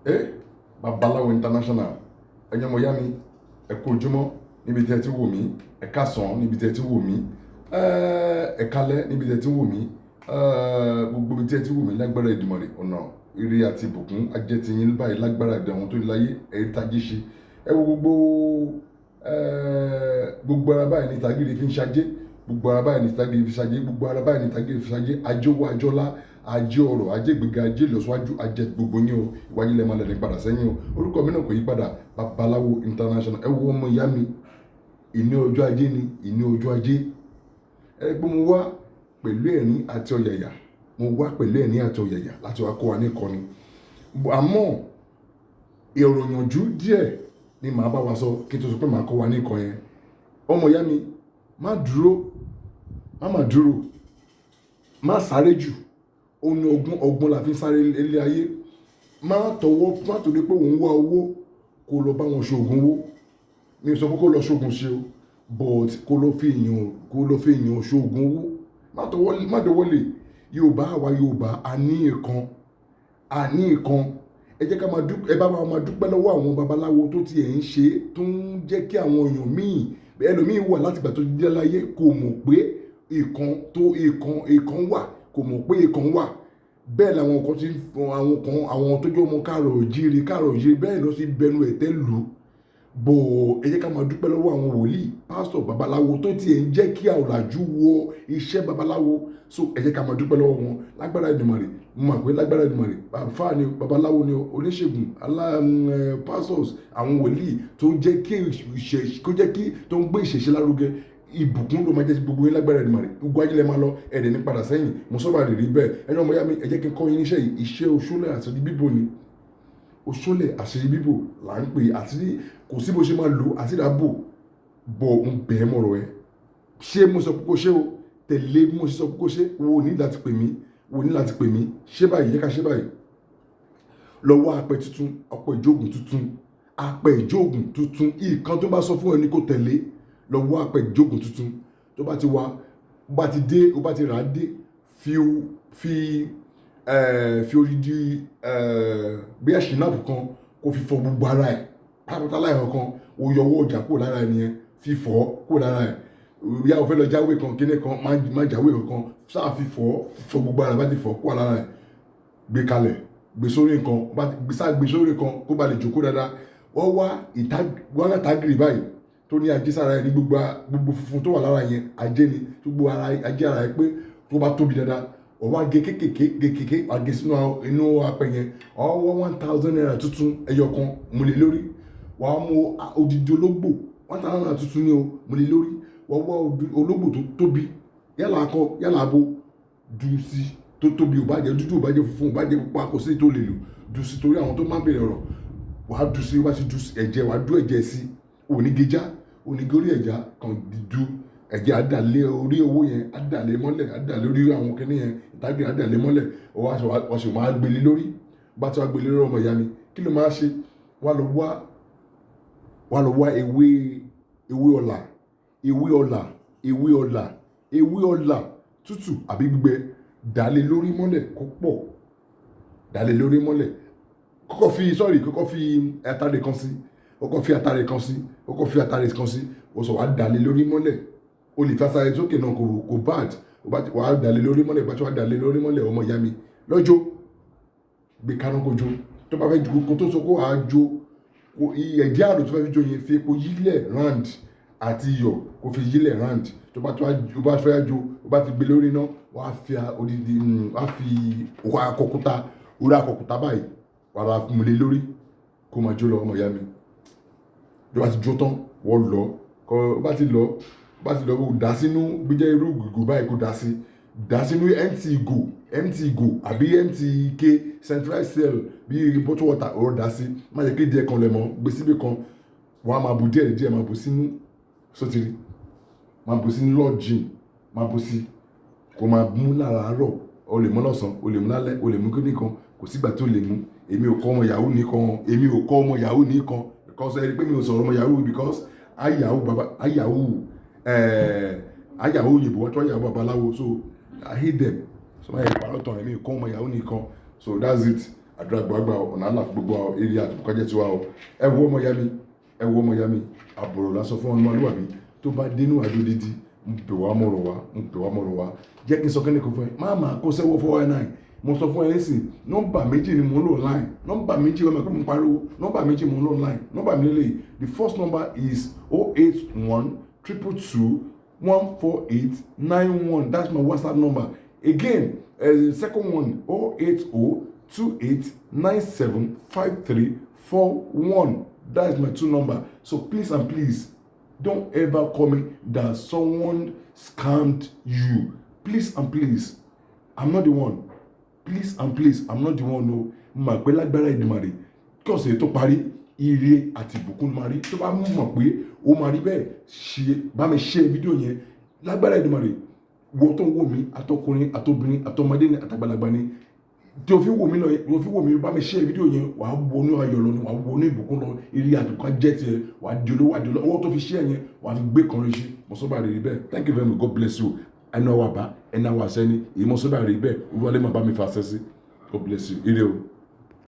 Ẹ Babaláwo International, ẹ̀yin ọmọ ìyá mi, ẹ kú ojúmọ́ níbi tí ẹ ti wò mí, ẹ káàsán níbi tí ẹ ti wò mí, ẹ kálẹ́ níbi tí ẹ ti wò mí, gbogbo ibi tí ẹ ti wò mí, lágbára Èdùmàrè, ọ̀nà ire àti ìbùkún ajẹ́ ti yín báyìí lágbára ìdè àwọn tó ní láyé ẹ̀rí tají ṣe. Ẹ wo gbogbo gbogbo ara báyìí ní tagiri fi ń ṣajé, gbogbo ara báyìí ní tagiri fi ṣajé, gbogbo ara báyìí ní tagiri fi ṣajé. Ajé owó, ajọ́lá, ajé ọrọ̀, ajé ìgbéga, ajé ìlọsíwájú, ajé gbogbo yín o. Ìwájú lẹ máa lẹ̀ ní padà sẹ́yìn o. Orúkọ mi náà kò yí padà, Babaláwo International. Ẹ wo ọmọ ìyá mi, ìní ọjọ́ ajé ni ìní ọjọ́ ajé. Ẹ pé mo wá pẹ̀lú ẹ̀rín àti ọ̀yàyà, mo wá pẹ̀lú ẹ̀rín àti ọ̀yàyà láti wá kọ́ wa ní ìkọ́ni. Àmọ́ ìròyìnjú díẹ̀ ni màá bá wa sọ kí n tó sọ pé màá kọ́ wa ní ìkọ́ yẹn. Ọmọ ìyá mi, má dúró, má má dúró, má sáré jù. Ó ní ọgbọ́n, ọgbọ́n la fi ń sáré ilé ayé. Má tọwọ́, má torí pé òun wá owó kó lọ bá wọn ṣoògùn owó. Mi ò sọ pé kó lọ ṣoògùn ṣe o, but kó lọ fi èèyàn, kó lọ fi èèyàn ṣoògùn owó. Má tọwọ́, má dọwọ́ lè. Yorùbá, àwa Yorùbá, a ní ìkan, a ní ìkan. Ẹ jẹ́ ká máa dúpẹ́, ẹ bá wa máa dúpẹ́ lọ́wọ́ àwọn babaláwo tó ti ẹ̀ ń ṣe, tó ń jẹ́ kí àwọn èèyàn míì, ẹlòmíì wà láti ìgbà tó ti dé láyé kò mọ̀ pé ìkan tó ìkan ìkan wà, kò mọ̀ pé ìkan wà. Bẹ́ẹ̀ làwọn kan ti, àwọn kan, àwọn tó jẹ́ ọmọ káàrọ̀ òjíire, káàrọ̀ òjíire, bẹ́ẹ̀ ló sì bẹnu ẹ̀tẹ́ lù. Bò ẹ jẹ́ ká máa dúpẹ́ lọ́wọ́ àwọn wòlíì, pásítọ̀, babaláwo tó ti ẹ̀ ń jẹ́ kí ọ̀làjú wọ iṣẹ́ babaláwo. So ẹ jẹ́ ká máa dúpẹ́ lọ́wọ́ wọn lágbára Èdùmàrè. Mo mọ̀ pé lágbára Èdùmàrè, àfáà ni, babaláwo ni, oníṣègùn alá, pastors, àwọn wòlíì tó ń jẹ́ kí ìṣe, kó jẹ́ kí tó ń gbé ìṣẹ̀ṣe lárugẹ, ìbùkún ló máa jẹ́ gbogbo yín lágbára Èdùmàrè. Gbogbo ayé lẹ máa lọ, ẹ̀dẹ̀ ní padà sẹ́yìn. Mo sọ́ba rè rí bẹ́ẹ̀. Ẹ̀yin ọmọ ìyá mi, ẹ jẹ́ kí n kọ́ yín níṣẹ́ yìí. Iṣẹ́ oṣólẹ̀ àti bíbò ni. Oṣólẹ̀ àṣírí bíbò là ń pè é. Àṣírí kò sí bó ṣe máa lò, àṣírí àbò bọ̀ ń bẹ̀ ẹ́ mọ̀rọ̀ ẹ. Ṣé mo sọ pé kó ṣe o? Tẹ̀lé bí mo ṣe sọ pé kó ṣe. Wo ní láti pè mí, wo ní láti pè mí. Ṣé báyìí, yẹ ká ṣe báyìí. Lọ wá apẹ tuntun, apẹ ìjóògùn tuntun, apẹ ìjóògùn tuntun. Ìkan tó bá sọ fún ẹ ní kó tẹ̀lé. Lọ wá apẹ ìjóògùn tuntun. Tó bá ti wá, bá ti dé, ó bá ti rà á dé, fi fi fi odidi bí ẹ̀ṣìnáàpù kan kó fi fọ gbogbo ara ẹ̀ pátápátá láì kan. Ó yọ owó ọjà kúrò lára ẹni yẹn, fi fọ́ kúrò lára ẹ̀. Bí a ò fẹ́ lọ jáwé kan, kíní kan, má jáwé kankan, sáà fi fọ́, fọ gbogbo ara. Bá ti fọ́ kúrò lára ẹ̀, gbé kalẹ̀, gbé sórí nǹkan, bá ti gbé sáà, gbé sórí nǹkan kó ba lè jókòó dáadáa. Wọ́n wá ìta, wọ́n wá tagiri báyìí tó ní ajé sára ẹ̀ ní gbogbo gbogbo funfun tó wà lára yẹn, ajé ni. Gbogbo ara ajé ara ẹ̀ pé tó bá tóbi dáadáa, wọ́n wá gé kékèké, gé kéké, wá gé sínú inú apẹ yẹn. Wọ́n wá ₦1,000 tuntun ẹyọ kan múlẹ̀ lórí. Wọ́n á mú odidi ológbò, ₦1,000 tuntun ní o múlẹ̀ lórí. Wọ́n wá ológbò tó tóbi, yálà akọ, yálà abo, dù sí tó tóbi, ò bá jẹ́ dúdú, ò bá jẹ́ funfun, ò bá jẹ́ pupa, kò sí tó lè lò, dù sí torí àwọn tó máa ń bèrè ọ̀rọ̀. Wàá dù sí, wàá ti dù sí ẹ̀jẹ̀, wàá dù ẹ̀jẹ̀ sí, ò ní gé já, ò ní gorí ẹ̀já kan dù ẹ̀jẹ̀, á dà lé orí owó yẹn, á dà lé mọ́lẹ̀, á dà lórí àwọn kinní yẹn, ìtàgé á dà lé mọ́lẹ̀. Wọ́n sì máa gbélé lórí. Bá ti wá gbélé lórí, ọmọ ìyá mi, kí ló máa ṣe? Wá lọ wá ewé, ewé ọ̀là, ewé ọ̀là, ewé ọ̀là, ewé ọ̀là tútù àbí gbígbẹ, dà lé lórí mọ́lẹ̀ kó pọ̀, dà lé lórí mọ́lẹ̀. Kọ́kọ́ fi, sorry, kọ́kọ́ fi atare kan sí, kọ́kọ́ fi atare kan sí, kọ́kọ́ fi atare kan sí. Ó sọ wàá dà lé lórí mọ́lẹ̀. O lè fi atare sókè náà, kò bad. Wàá dà lé lórí mọ́lẹ̀. Bá tí wàá dà lé lórí mọ́lẹ̀, ọmọ ìyá mi, lọ́jọ́ gbé kaná kó jó. Tó bá fẹ́ ju kó tó sọ kó wàá jó kó ẹ̀jẹ̀ àrò tó fẹ́ fi jó yẹn, fi epo yílẹ̀ round àti iyọ̀, kó fi yílẹ̀ round. Tó bá fẹ́ jó, ó bá ti gbé lórí iná, wàá fi odidi, wàá fi akọkúta, orí akọkúta báyìí, wàá ra mú lé lórí kó máa jó lọ. Ọmọ ìyá mi, tó bá ti jó tán, wọ́n lọ kọ́. Bá ti lọ, bá ti lọ, kó dà sínú gbíjẹ́ irú ìgò báyìí, kó dà sí, dà sínú empty ìgò, empty ìgò àbí empty ike centralized cell bí bottle water, ó dà sí. Má jẹ́ kí díẹ̀ kan lẹ̀ mọ́, gbé síbì kan. Wàá máa bu díẹ̀ díẹ̀, máa bu sínú sótìrí, máa bu sínú lọ́ọ̀jìn, máa bu sí, kó máa mú láràárọ̀. O lè mú lọ́sàn-án, o lè mú lálẹ́, o lè mú kíní kan, kò sígbà tí o lè mú. Èmi ò kọ́ ọmọ yahoo nìkan, èmi ò kọ́ ọmọ yahoo nìkan, because ẹ rí i pé mi ò sọ̀rọ̀ ọmọ yahoo, because ayahoo baba, ayahoo, ayahoo òyìnbó, wọ́n tún ayahoo babaláwo. So I hate them. So máa yẹ ìpàrọ̀ tán, èmi ò kọ́ ọmọ yahoo nìkan. So that's it. Àdúrà gbàgbà, ọ̀nà àlàfo gbogbo eré àtùkọ́jẹ́ tiwa o. Ẹ wo ọmọ ya mi, ẹ wo ọmọ ya mi, àbọ̀rọ̀ lásán fún ọmọlúwàbí tó bá dénú àdó dídí. Ń bẹ̀ wá mọ̀rọ̀ wá, ń bẹ̀ wá mọ̀rọ̀ wá. Jẹ́ kí n sọ kí ni kò fún ẹ. Má máa kó sẹ́wọ́ 419. Mo sọ fún ẹ nísìn, nọ́mbà méjì ni mo ń lò online. Nọ́mbà méjì, wọ́n mọ̀ pé mo ń pariwo, nọ́mbà méjì mo ń lò online. Nọ́mbà mi lélẹ̀, the first number is 08122214891. That's my WhatsApp number. Again, second one, 08028975341. That is my two number. So please and please, don't ever call me that someone scammed you. Please and please, I'm not the one. Please and please, I'm not the one o. Mọ̀ pé lágbára Èdùmàrè, kí ọ̀sẹ̀ tó parí, ire àti ìbùkún máa rí. Tó bá mọ̀ pé ó máa rí bẹ́ẹ̀, ṣe bá mi ṣe fídíò yẹn. Lágbára Èdùmàrè, wo tó ń wò mí, àtọkùnrin, àtobìnrin, àtọmọdé ni, àtàgbàlagbà ni, tí o fi wò mí lọ, tí o fi wò mí, bá mi ṣe fídíò yẹn, wàá wọnú ayọ̀ lọ ni, wàá wọnú ìbùkún lọ. Ire àti ìbùkún jẹ́ tiẹ̀, wàá di olówó, wàá di olówó. Owó tó fi ṣe yẹn, wàá fi gbé kan rí ṣe. Mo sọ bá rí bẹ́ẹ̀. Thank you very much. God bless you. Ẹnu àwọn àbá, ẹnu àwọn àṣẹ ni èyí. Mo sọ bá rí bẹ́ẹ̀. Olúwalé máa bá mi fa àṣẹ sí. God bless you. Ire o.